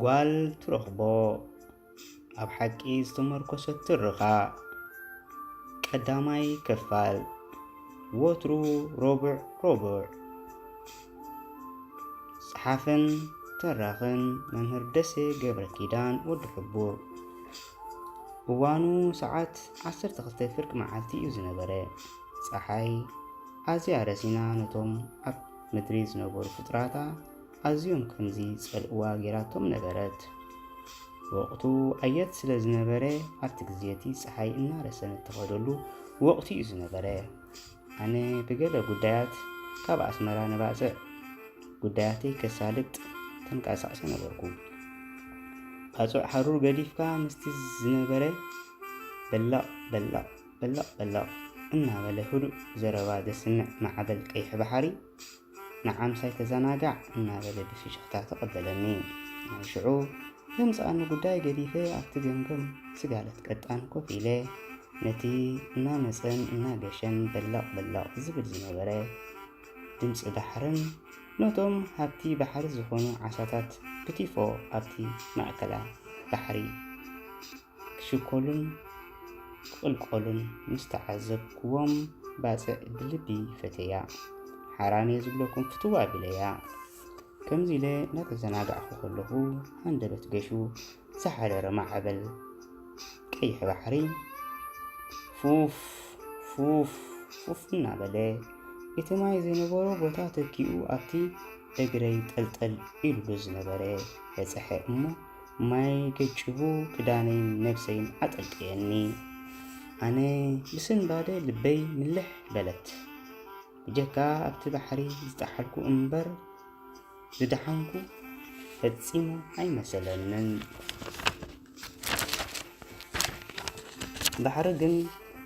ጓል ትረኽቦ ኣብ ሓቂ ዝተመርኮሰት ትርኻ። ቀዳማይ ክፋል። ወትሩ ረቡዕ ረቡዕ። ጸሓፍን ተራኽን መምህር ደሴ ገብረ ኪዳን ወዲ ሕቡር። እዋኑ ሰዓት ዓሰርተ ክልተ ፍርቂ መዓልቲ እዩ ዝነበረ። ጸሓይ ኣዝያ ረሲና ነቶም ኣብ ምድሪ ዝነበሩ ፍጥራታ ኣዝዮም ከምዚ ጸልእዋ ጌራቶም ነበረት። ወቕቱ ኣየት ስለ ዝነበረ ኣብቲ ግዜ እቲ ጸሓይ እናረሰነት ትኸደሉ ወቕቲ እዩ ዝነበረ። ኣነ ብገለ ጉዳያት ካብ ኣስመራ ንባጽዕ ጉዳያተይ ከሳልጥ ተንቀሳቕሰ ነበርኩ። ባጹዕ ሓሩር ገዲፍካ ምስቲ ዝነበረ በላቕ በላቕ በላቕ በላቕ እናበለ ህዱእ ዘረባ ዘስምዕ ማዕበል ቀይሕ ባሕሪ ንዓምሳይ ተዘናጋዕ እናበለ ብፍሽኽታ ተቐበለኒ። ናይ ሽዑ ዘምጽኣኒ ጉዳይ ገዲፈ ኣብቲ ገምገም ስጋለት ቀጣን ኮፍ ኢለ ነቲ እናመጸን እናገሸን በላቕ በላቕ ዝብል ዝነበረ ድምጺ ባሕርን ነቶም ሃብቲ ባሕሪ ዝኾኑ ዓሳታት ብቲፎ ኣብቲ ማእከላ ባሕሪ ክሽኮሉን ክቕልቀሉን ምስ ተዓዘብኩዎም ባጽዕ ብልቢ ፈተያ። ሓራን እየ ዝብለኩም ፍትው ኣቢለያ። ከምዚ ኢለ እናተዘናጋዕኩ ከለኹ ሃንደበት ገሹ ዝሓደረ ማዕበል ቀይሕ ባሕሪ ፉፍ ፉፍ ፉፍ እናበለ እቲ ማይ ዝነበሮ ቦታ ተኪኡ ኣብቲ እግረይ ጠልጠል ኢሉሉ ዝነበረ በጽሐ እሞ ማይ ገጭቡ ክዳነይን ነብሰይን ኣጠልቀየኒ። ኣነ ብስንባደ ልበይ ምልሕ በለት። ብጀካ ኣብቲ ባሕሪ ዝጠሓልኩ እምበር ዝደሓንኩ ፈጺሙ ኣይመሰለንን። ባሕሪ ግን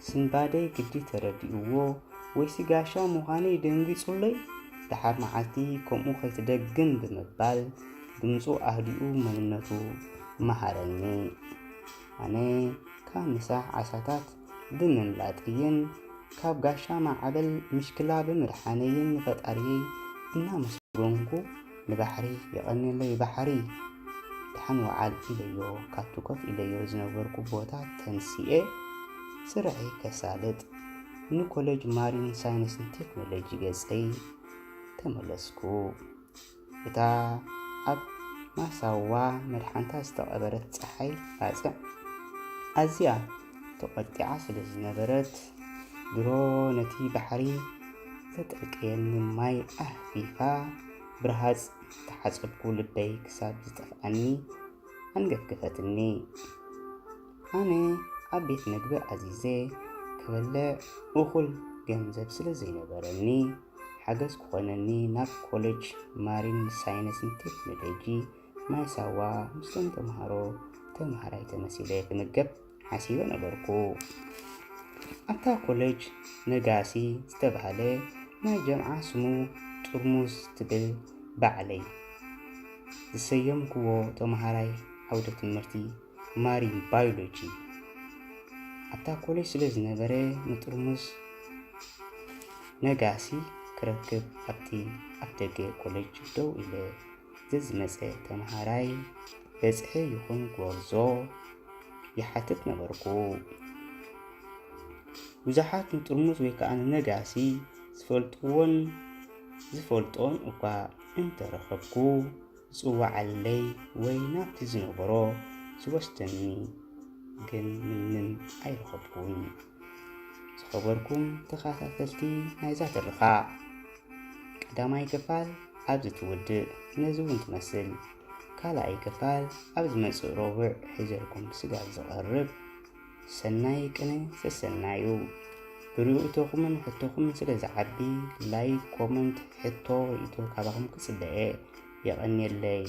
ስንባደይ ግዲ ተረዲእዎ ወይሲ ጋሻ ምዃነይ ደንጊጹለይ ደሓር መዓልቲ ከምኡ ከይትደግም ብምባል ድምጹ ኣህዲኡ መንነቱ መሃረኒ። ኣነ ካብ ምሳሕ ዓሳታት ብምምላጠይን ካብ ጋሻ ማዕበል ምሽክላ ብምድሓነይን ንፈጣሪየይ እናመሰገንኩ ንባሕሪ የቐንየለይ ባሕሪ ደሓን ወዓል ኢለዮ። ካብቲ ኮፍ ኢለዮ ዝነበርኩ ቦታ ተንሲኤ ስርሐይ ከሳልጥ ንኮሌጅ ማሪን ሳይንስን ቴክኖሎጂ ገጸይ ተመለስኩ። እታ ኣብ ማሳዋ መድሓንታ ዝተቐበረት ጸሓይ ባጽዕ ኣዝያ ተቖጢዓ ስለ ዝነበረት ድሮ ነቲ ባሕሪ ዘጠልቀየኒ ማይ ኣህፊፋ ብርሃጽ ተሓጸብኩ። ልበይ ክሳብ ዝጠፍኣኒ ኣንገፍገፈትኒ። ኣነ ኣብ ቤት መግቢ ኣዚዘ ክበልዕ እኹል ገንዘብ ስለ ዘይነበረኒ ሓገዝ ክኾነኒ ናብ ኮሌጅ ማሪን ሳይንስን ቴክኖሎጂ ማይ ሳዋ ምስቶም ተምሃሮ ተምሃራይ ተመሲለ ክምገብ ሓሲበ ነበርኩ። ኣብታ ኮሌጅ ነጋሲ ዝተባህለ ናይ ጀምዓ ስሙ ጥርሙዝ ትብል ባዕለይ ዝሰየምክዎ ተምሃራይ ዓውደ ትምህርቲ ማሪን ባዮሎጂ ኣብታ ኮሌጅ ስለ ዝነበረ ንጥርሙዝ ነጋሲ ክረክብ ኣብቲ ኣፍደገ ኮሌጅ ደው ኢለ ዘዝመጸ ተምሃራይ በጽሒ ይኹን ጎርዞ ይሓትት ነበርኩ። ብዙሓት ንጥርሙዝ ወይ ከኣ ንነጋሲ ዝፈልጥዎን ዝፈልጦን እኳ እንተረኸብኩ ዝጽዋዓለይ ወይ ናብቲ ዝነበሮ ዝወስደኒ ግን ምንም ኣይረኸብኩን። ዝኸበርኩም ተኸታተልቲ ናይዛ ትርኻ ቀዳማይ ክፋል ኣብዚ ትውድእ ነዚ እውን ትመስል። ካልኣይ ክፋል ኣብ ዝመጽእ ረቡዕ ሒዘልኩም ስጋብ ዝቐርብ ሰናይ ቅነ ሰሰናዩ። ብርእይቶኹምን ሕቶኹምን ስለ ዝዓቢ ላይክ፣ ኮመንት፣ ሕቶ፣ ርእይቶ ካባኹም ክጽበየ። የቐንየለይ።